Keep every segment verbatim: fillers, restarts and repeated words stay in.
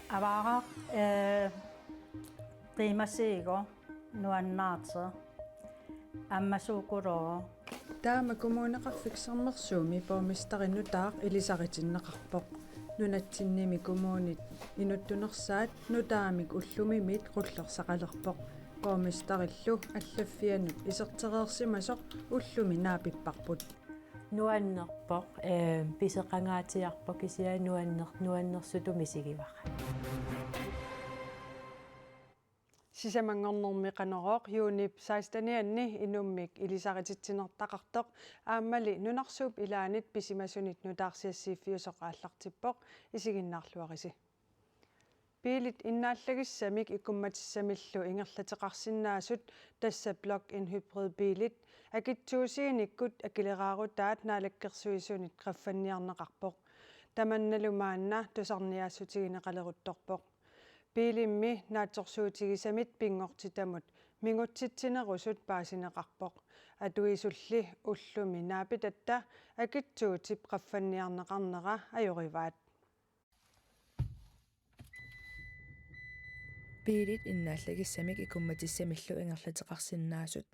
Avaaraq, eh, qiimasiigo nuannaartoq aamma suukulooq. Taama Kommuneqarfik Sermersuumi borgmesteri nutaaq ilisaritinneqarpoq. Nunatsinnimi kommunit inuttunersaat nutaamik ullumimiit qullersaqalerpoq. Borgmesterillu allaffianut isertereersimasoq ullumi naapipparput. Nuannerpoq, eh, pisoqangaatsiarpoq kisianni nuanner-, nuannersutut misigivara. Sisamanngornermi Qanorooq juunip sekstenianni inummik ilisarititsinertaqartoq aammali nunarsuup ilaanit pisimasunit nutaarsiassiiffiusoq aallartippoq, isiginnaarluarisi. Biilit innaallagissamik ikummatissamillu ingerlateqarsinnaasut, tassa plug-in hybridbiilit, akitsuusiinikkut akileraarutaat Naalakkersuisunit qaffanniarneqarpoq. Tamannalu maanna tusarniaassutigineqaleruttorpoq. Biilimmi naatsorsuutigisamit pinngortitamut mingutsitsinerusut paasineqarpoq. Atuisulli ullumi naapitatta akitsuutip qaffanniarneqarnera ajorivaat. Biilit innaallagissamik ikummatissamillu ingerlateqarsinnaasut,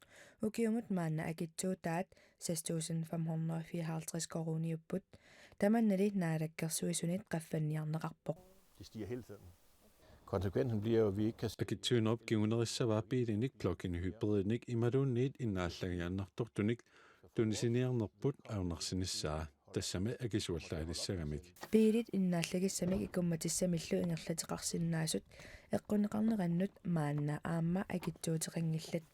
ukiumut maanna akitsuutaat seks tusind fem hundrede og fireoghalvtreds koruuniupput. Tamannali Naalakkersuisunit qaffanniarneqarpoq. De stiger hele tiden. Konsekvensen bliver jo, at vi ikke kan... Akitsuunerup kingunerissavaa biilinik plug-in hybridinik imaluunniit innaallagiaannartortunik tunisiniarnerput ajornarsinissaa, tassami akisuallaalissagamik. Biilit innaallagissamik ikummatissamillu ingerlateqarsinnaasut eqqunneqarnerannut maanna aamma akitsuuteqanngillat.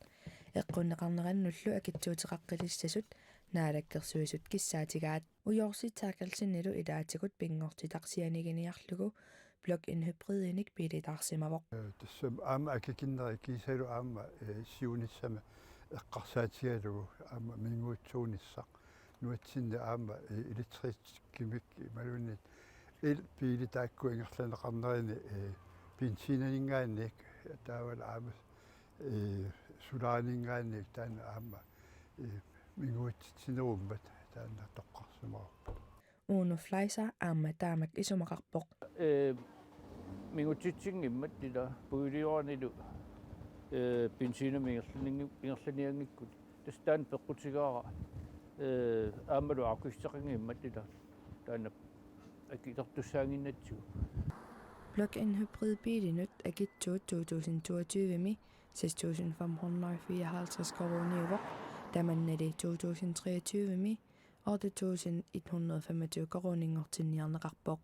Eqqunneqarnerannullu akitsuuteqaqqilissasut Naalakkersuisut kissaatigaat. Ujoorsi Terkelsenilu ilaatigut pinngortitaq sianiginiarlugu plug-in hybridinik biilitaarsimavoq. Eh, tassami aamma akikinnerit kiisalu aamma, eh, siunissami eqqarsaatigalugu aamma minguitsuunissaq. Nuatsinni aamma, eh, elektrikkimik imaluunniit elbiilit taakku ingerlanneqarnerini, eh, benzinaninngaanniit taavalu aamma, eh, solarininngaanniit taanna aamma, eh, minguitsitsinerummat taanna toqqarsimavarput. Uno Fleischer aamma taamak isumaqarpoq. Eh, mingutsitsinngimmat ila puilioranilu, eh, benzinamik ingerlaningi-, ingerlanianngikkuni. Tassa taanna peqqutigaara, eh, aammalu afgifteqanngimmat ila taanna akilertussaannginnatsigu. Plug-in hybridbiilinut akitsuut to tusind toogtyve-mi seks tusind fem hundrede og fireoghalvtreds koruuniuvoq, tamannali to tusind treogtyve-mi otte tusind et hundrede og femogtyve koruuninngortinniarneqarpoq.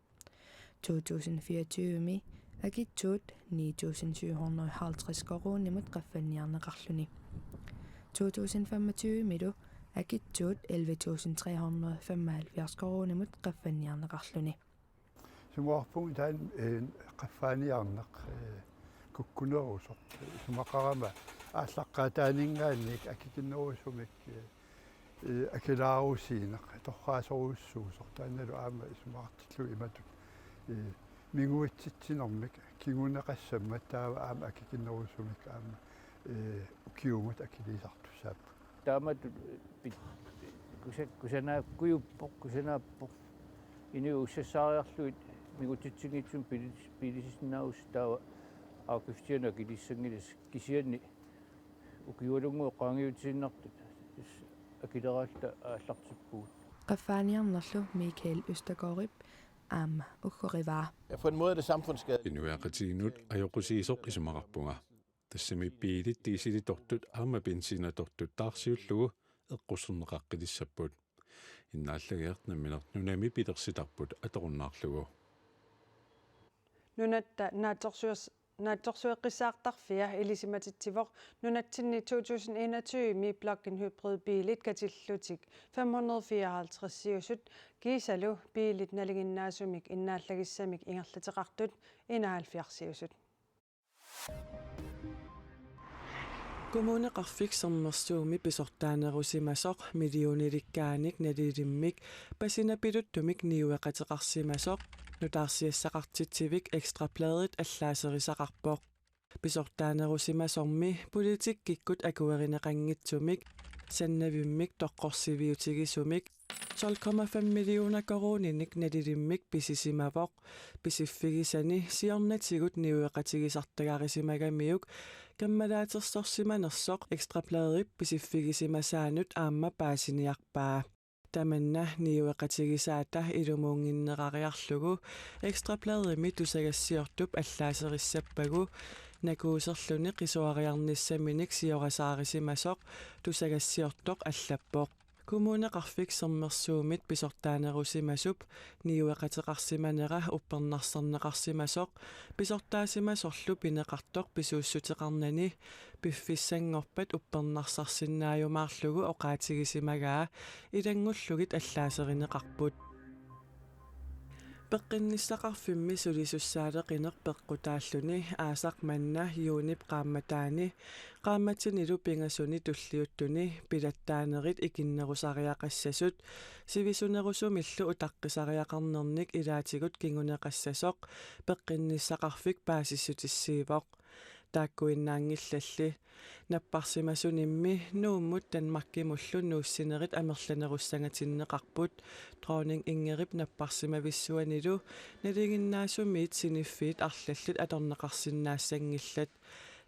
To tusind fireogtyve-mi akitsuut ni tusind syv hundrede og halvtreds koruunimut qaffanniarneqarluni. To tusind femogtyve-milu akitsuut elleve tusind tre hundrede og femoghalvfjerds koruunimut qaffanniarneqarluni. Isumaqarpunga taanna, eh, qaffaaniarneq, eh, kukkunerusoq. Isumaqarama aallaqqaataaninngaanniit akikinnerusumik, eh, eh, akilaarusiineq torraasorujussuusoq. Taannalu aamma isumaqartillugu imatut, eh, minguitsitsinermik kinguneqassammat taava aamma akikinnerusumik aamma, eh, ukiumut akiliisartussaapput. Taamatut pit-, kusa-, kusanaakujuppoq, kusanaappoq. Inuit ussassaariarlugit mingutsitsinngitsumik biili-, biilisinnaavusi taava afgiftianut akiliissanngilassi, kisianni ukiualunnguit qaangiutiinnartut akileraalluta aallartippugut. Qaffaaniarnerlu Michael Østergaardip aamma uggorivaa. Ja, på en måde er det samfundsskadeligt. Inuiaqatigiinnut ajoqusiisoq isumaqarpunga. Tassami biilit dieselitortut aamma benzinatortut taarsiullugu eqqusserneqaqqilissapput. Innaallagiaq nammineq nunami pilersitarput atorunnaarlugu. Nunatta naatsorsuers-, naatsorsueqqissaartarfia ilisimatitsivoq nunatsinni to tusind enogtyve-mi plug-in hybridbiilit katillutik fem hundrede fireoghalvtreds-iusut kiisalu biilit nalinginnaasumik innaallagissamik ingerlateqartut enoghalvfjerds-iusut. Kommuneqarfik Sermersuumi pisortaanerusimasoq millionilikkaanik nalilimmik pasinapiluttumik niueqateqarsimasoq nutaarsiassaqartitsivik Ekstra Bladet allaaserisaqarpoq. Pisortaanerusimasormi politikkikkut akuerineqanngitsumik, sannavimmik toqqorsiviutigisumik, tolv komma fem millioner koruuninik nalilimmik pisisimavoq. Pisiffigisani siornatigut niueqatigisartagarisimagamiuk kammalaatersorsimanersoq Ekstra Bladip pisiffigisimasaanut aamma paasiniarpaa. Tamanna niueqatigisaata ilumuunnginnerariarlugu Ekstra Bladimi tusagassiortup allaaserissappagu nakuuserluni qisuariarnissaminik siorasaarisimasoq tusagassiortoq allappoq. Kommuneqarfik Sermersuumit pisortaanerusimasup niueqateqarsimanera uppernarsarneqarsimasoq pisortaasimasorlu pineqartoq pisuussuteqarnani piffissanngorpat uppernarsarsinnaajumaarlugu oqaatigisimagaa ilanngullugit allaaserineqarput. Peqqinnissaqarfimmi sulisussaaleqineq peqqutaalluni aasaq manna juunip qaammataani qaammatinilu pingasuni tulliuttuni pilattaanerit ikinnerusariaqassasut sivisunerusumillu utaqqisariaqarnernik ilaatigut kinguneqassasoq peqqinnissaqarfik paasissutissiivoq. Taakkuinnaanngillalli. Napparsimasunimmi Nuummut Danmarkimullu nuussinerit amerlanerussangatinneqarput. Dronning Ingridip napparsimavissuanilu nalinginnaasumiit siniffiit arlallit atorneqarsinnaassanngillat.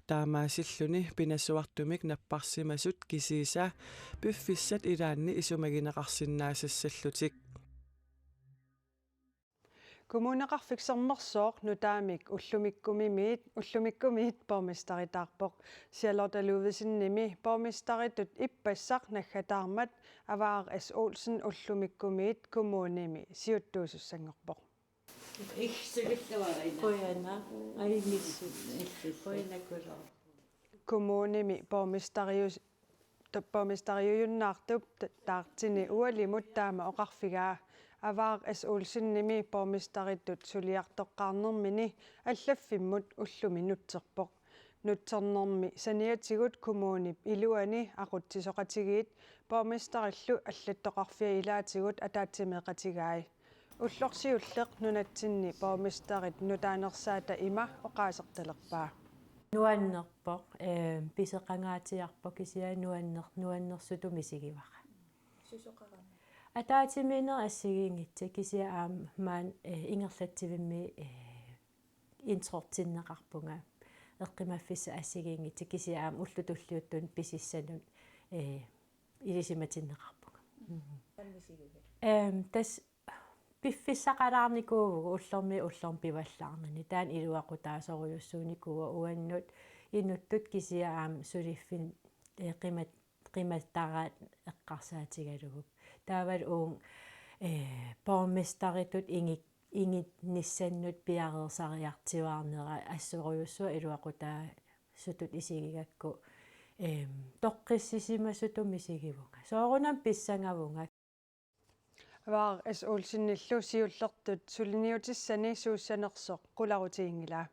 Taamaasilluni pinasuartumik napparsimasut kisiisa piffissat ilaanni isumagineqarsinnaasassallutik. Kommuneqarfik Sermersooq nutaamik ullumikkumiit, ullumikkumiit borgmesteritaarpoq. Charlotte Ludvigsenimi borgmesteritut ippassaq naggataarmat Avaara S. Olsen ullumikkumiit kommunimi siuttuusussanngorpoq. Qujanaq, ajunngissut. Qujanaq. Kommunimi borgmesterius-, borgmesteriujunnaartup t-, taartini ualimut taama oqarfigaa. Avaara S. Olsenimi borgmesteritut suliartoqqaarnermini allaffimmut ullumi nutserpoq. Nutsernermi saniatigut kommunip iluani aqutsisoqatigiit borgmesterillu allattoqarfiat ilaatigut ataatsimeeqatigai. Ullorsiulleq nunatsinni borgmesterit nutaanersaata ima oqaasertalerpaa. Nuannerpoq, eh, pisoqangaatsiarpoq kisianni nuanner-, nuannersutut misigivara. Susoqarami. Ataatsimiinnerit assigiinngitsut kisianni aamma maani, eh, ingerlatsivimmi, eh, introortinneqarpunga eqqumaffissat assigiinngitsut kisianni aamma ullut tulliuttut pisissanut, eh, ilisimatinneqarpunga. Mm. Ehm, tassa piffissaqalaarnikuuvugut ullormiit ullormut pivallaarnani. Taanna iluaqutaasorujussuunikuuvoq uannut inuttut kisianni aamma suliffinni, eh, qimat-, qimattaraat eqqarsaatigalugu. Taavalu uunga, eh, borgmesteritut ingi-, inginnissannut piareersariartuaarnera assorujussuaq iluaqutaasutut isigigakku, ehm, toqqissisimasutut misigivunga. Soorunami pissangavunga. Avaara S. Olsenillu siullertut suliniutissani suussanersoq qularutiginngilaa.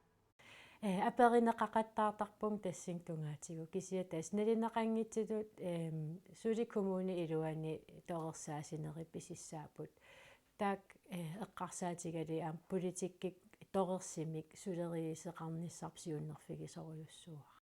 Eh, aperineqaqattaartarpunga tassani tungaatigut kisianni tassa nalineqanngitsutut, ehm, suli kommunip iluani torersaasineri pisissaapput. Taakku, eh, eqqarsaatigalugit aamma politikkikkut torersumik suleriaaseqarnissarput siunnerfigisorujussuuara.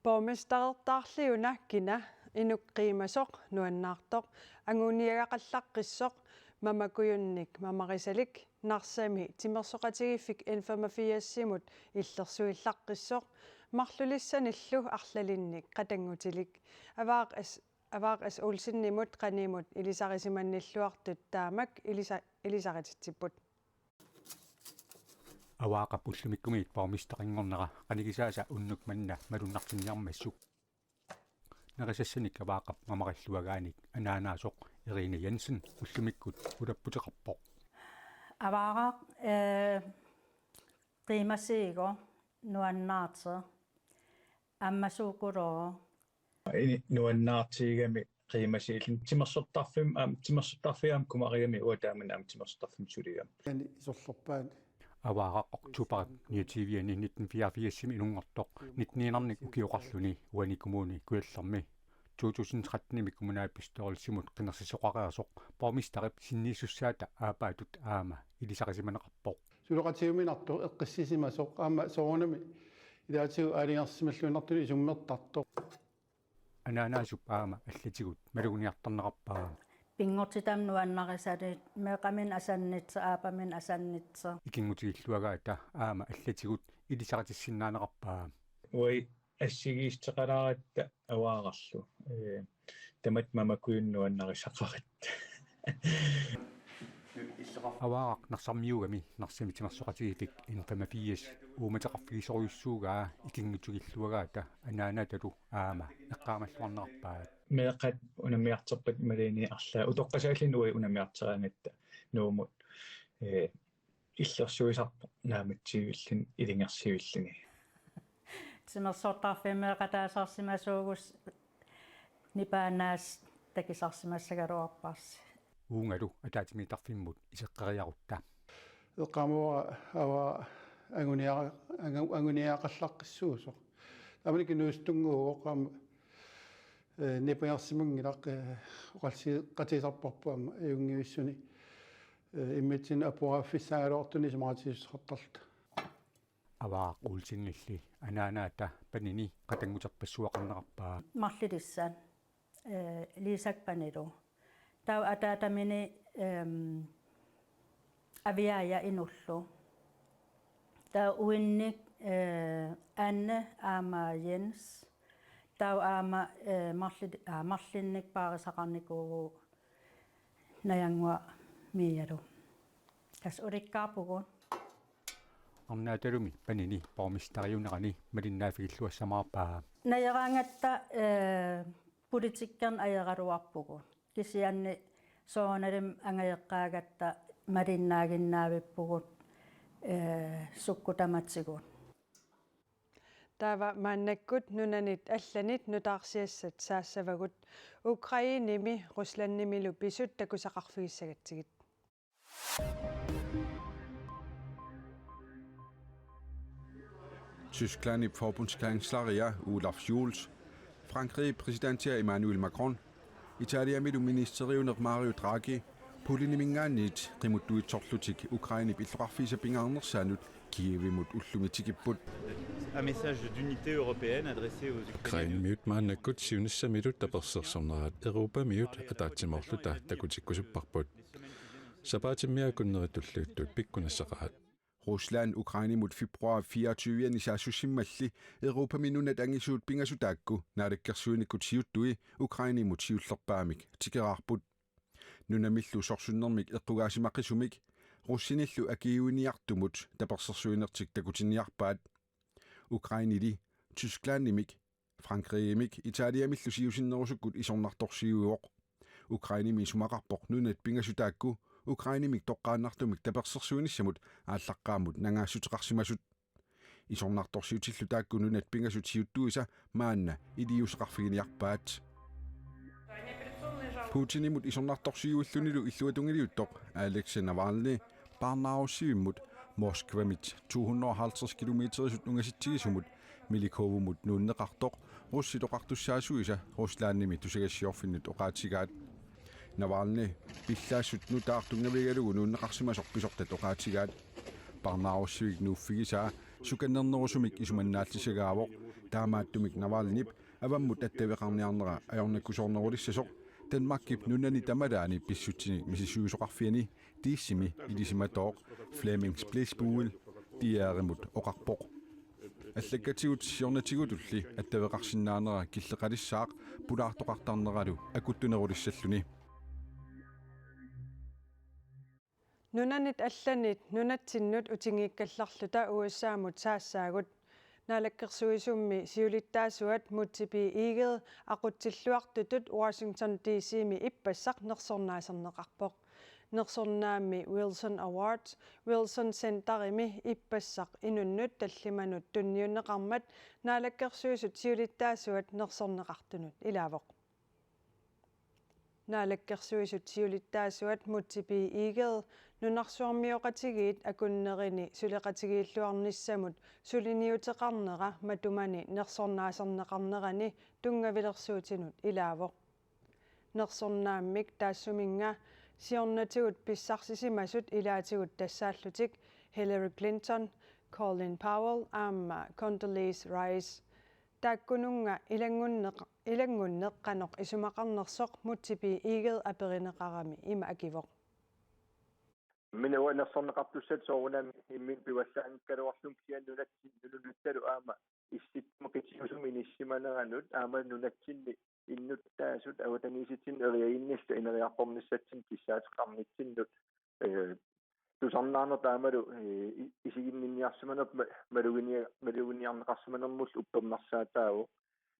Borgmesterertaarli una kina inuk qiimasoq nuannaartoq, anguniagaqallaqqissoq, mamakujunnik mamarisalik, Narsami timersoqatigiiffik N femogfirsimut illersuillaqqissoq, marlulissanillu arlalinnik qatanngutilik. Avaara S-, Avaara S. Olsenimut qanimut ilisarisimannilluartut taamak ilisa-, ilisarititsipput. Avaarap ullumikkumiit borgmesterinngornera qanigisaasa unnuk manna malunnartinniarmassuk. Nerisassanik Avaarap mamarilluagaanik anaanaasoq Irina Jensen ullumikkut ulapputeqarpoq. Avaaraq, eh, qiimasuuvoq, nuannaartoq, ammasuukulooq. Ini nuannaartigigami qiimasuulluni timersortarfim-, aam, timersortarfiit aamma kumarigami uanga taamani aamma timersortarfimmi suligami. Ani isorlerpaani. Avaaraq oktober niogtyve-ani nitten fireogfirsimi inunngortoq nitten-iinnarnik ukioqarluni uani Kommune Kujallermi to tusind tretten-imi kommunalbestyrelsimut qinersisoqareersoq borgmesterip sinniisussaata aappaatut aamma ilisarisimaneqarpoq. Suleqatigiuminartoq eqqissisimasoq aamma soorunami ilaatigut aalajangersimalluinnartuni isummertartoq. Anaanaasup aamma allatigut malugniartarneqarpaa. pinngortitami nuannarisalit, meeqqaminnit asannitseq, aappaminnik asannitseq. Ikinngutigilluagaata aamma allatigut ilisaritissinnaanerarpaa. Uai assigiissuteqalaaratta Avaararlu. Ee, tamatta mamakujunnik nuannarisaqaratta. Avaaraq Narsarmiuugami Narsami timersoqatigiiffik N femogfirs uummateqarfigisorujussuugaa ikinngutigilluagaata anaanaatalu aamma eqqaamalluarnerarpaat. Meeqqat unammiartorpata malunniit arlaat utoqqasaalluni uagut unammiartoraangatta Nuummut, ee, illersuisarpoq naammassivilluni ilungersivilluni. Timersortarfimmi meeqqataasarsimasuugussiuk nipaannaas takusarsimassagaluarparsi. Uungalu ataatsimiittarfimmut iseqqeriarutta. Eqqaamavara Avaaraq angunia-, angu-, anguniagaqallaqqissuusoq. Taamanikkut inuusuttunnguuvoq aamma, ee, nipangersimanngilaq, ee, oqalliseqatigisarparput aamma ajunngivissunik, ee, immitsinnut apuuffissaagaluartunik isumaqatigiissuteqartarluta. Avaaraq Olsenilli anaanaata Panini qatannguterpassuaqarnerarpaa. Marlulissaat, ee, Liisak Panilu. Taava ataatamini, em, Aviaja Inullu. Taava uinnik, ee, Anne aamma Jens. Taava aamma, ee, marlu-, aa, marlunnik paarisaqarnikuuvugut Najannguaq Mialu. Tassa ulikkaarpugut. Arnaatalumi Panini borgmesteriunerani malinnaaffigilluassamaarpaa. Najeraangatta, ee, politikkerneq ajoraluarpugut. Kisianni soorunalimi angajoqqaagatta malinnaaginnaavippugut, ee, sukkut tamatigut. Taava maannakkut nunanit allanit nutaarsiassat saassavagut. Ukrainemi Ruslandimilu pisut takusaqarfigissagatsigit. Tysklandip forbundskansleria Olaf Scholz, Frankrigip præsidentia Emmanuel Macron, Italiamilu ministeriuneq Mario Draghi, Poleniminngaanniit qimuttuitsorlutik Ukrainep illoqarfiisa pingaarnersaanut Kievimut ullumi tikipput. Un message d'unité européenne adressé aux Ukrainiens. Ukrainemiut maannakkut siunissamilu tapersersornerat Europamiut ataatsimoorluta takutikkusupparput. Sapaatimmi akunneri tulliuttut pikkunissaqaat. Rusland Ukrainemut februar fireogtyve-ani saassussimmalli Europami nunat angisuut pingasut taakku naalakkersuinikkut siuttui Ukrainemut siullerpaamik tikeraarput. Nunamillu sorsunnermik eqqugaasimaqisumik russinillu akiuiniartumut tapersersuinertik takutinniarpaat. Ukraineli Tysklandimik, Frankrigimik Italiamillu siusinnerusukkut isornartorsiuivoq. Ukrainemi isumaqarpoq nunat pingasut taakku Ukrainemik toqqaannartumik tapersersuinissamut aallaqqaammut nangaassuteqarsimasut. Isornartorsiutillu taakku nunat pingasut siuttuisa maanna iliuuseqarfiginiarpaat. Putinimut isornartorsiuillunilu illuatungiliuttoq Alexei Navalny paarnaarussivimmut Moskvamit to hundrede og halvtreds kilometerisut ungasitsigisumut Melikovomut nuunneqartoq russit oqartussaasuisa Ruslandimi tusagassiorfinnut oqaatigaat. Navalny pillaassut nutaaq tunngavigalugu nuunneqarsimasoq pisortat oqaatigaat. Paarnaarussivik nuuffigisaa sukannernerusumik isumannaallisagaavoq. Taamaattumik Navalnyp avammut attaveqarniarnera ajornakusoornerulissasoq Danmarkip nunani tamalaani pissutsinik misissuisoqarfiani Diesemi ilisimatooq Flemming Splidsbuel D R-imut oqarpoq. Allakkatigut siornatigutulli attaveqarsinnaanera killeqalissaaq pulaartoqartarneralu akuttunerulissalluni. Nunanit allanit nunatsinnut utigiikkallarluta U S A-mut saassaagut. Naalakkersuisummi siulittaasuat Múte B. Egede aqutsilluartutut Washington D C-mi ippassaq nersornaaserneqarpoq. Nersornaammi Wilson Awards, Wilson Centerimi ippassaq inunnut tallimanut tunniunneqarmat Naalakkersuisut siulittaasuat nersorneqartunut ilaavoq. Naalakkersuisut siulittaasuat Múte B. Egede nunarsuarmioqatigiit akunnerini suleqatigiilluarnissamut suliniuteqarnera matumani nersornaaserneqarnerani tunngavilersuutinut ilaavoq. Nersornaammik taassuminnga siornatigut pissarsisimasut ilaatigut tassaallutik Hillary Clinton, Colin Powell aamma Condoleezza Rice. Taakkununnga ilanngunneq, ilanngunneq qanoq isumaqarnersoq Múte B. Egede aperineqarami ima akivoq. Minnerunngitsoq nersorneqartussat soorunami imminut pivallaanngikkaluarluni kisianni nunatsinni nunattalu aamma issittumik qitiusumik inissisimaneranut aamma nunatsinni innuttaasut avatangiisitsinni eriaginnillu ineriartornissatsinni kissaateqarnitsinnut, eh, tusarnaarneq taamalu, eh, i-, isiginninniarsimanerput ma-, maluginia-, maluginiarneqarsimanermullu uppernarsaataavoq.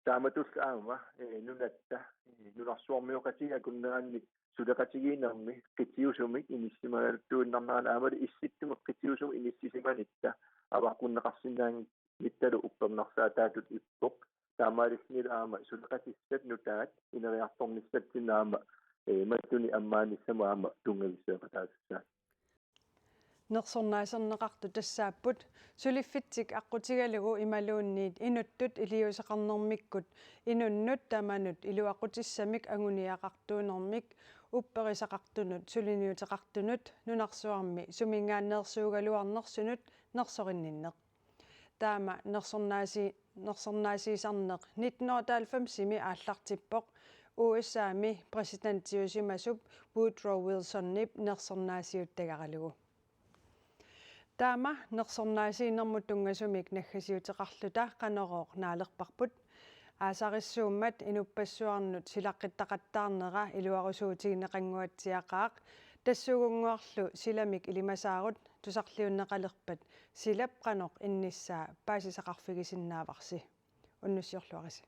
Taamatullu aamma, eh, nunatta, eh, nunarsuarmioqatigiit akunneranni suleqatigiinnermi qitiusumik inissisimaluttuinnarnerani aammalu issittumik qitiusumik inissisimanitta avaqqunneqarsinnaanngittalu uppernarsaataatut ippoq. Taamaalillunilu aamma suleqatissat nutaat ineriartornissatsinni aamma, eh, mattunik ammaanissamut aamma tunngavissuseqataasussaat. Nersornaaserneqartut tassaapput suliffitsik aqqutigalugu imaluunniit inuttut iliuuseqarnermikkut inunnut tamanut iluaqutissamik anguniagaqartuunermik upperisaqartunut suliniuteqartunut nunarsuarmi suminngaanneersuugaluarnersunut nersorinninneq. Taama nersornaasi-, nersornaasiisarneq nitten otteoghalvfemsimi aallartippoq U S A-mi præsidentiusimasup Woodrow Wilsonip nersornaasiuttagaralugu. Taama nersornaasiinermut tunngasumik naggasiuteqarluta Qanorooq naalerparput. Aasarissuummat inuppassuarnut silaqqittaqattaarnera iluarusuutigineqannguatsiaqaaq, tassuugunnguarlu silamik ilimasaarut tusarliunneqalerpat silap qanoq innissaa paasisaqarfigisinnaavarsi. Unnussiorluarisi.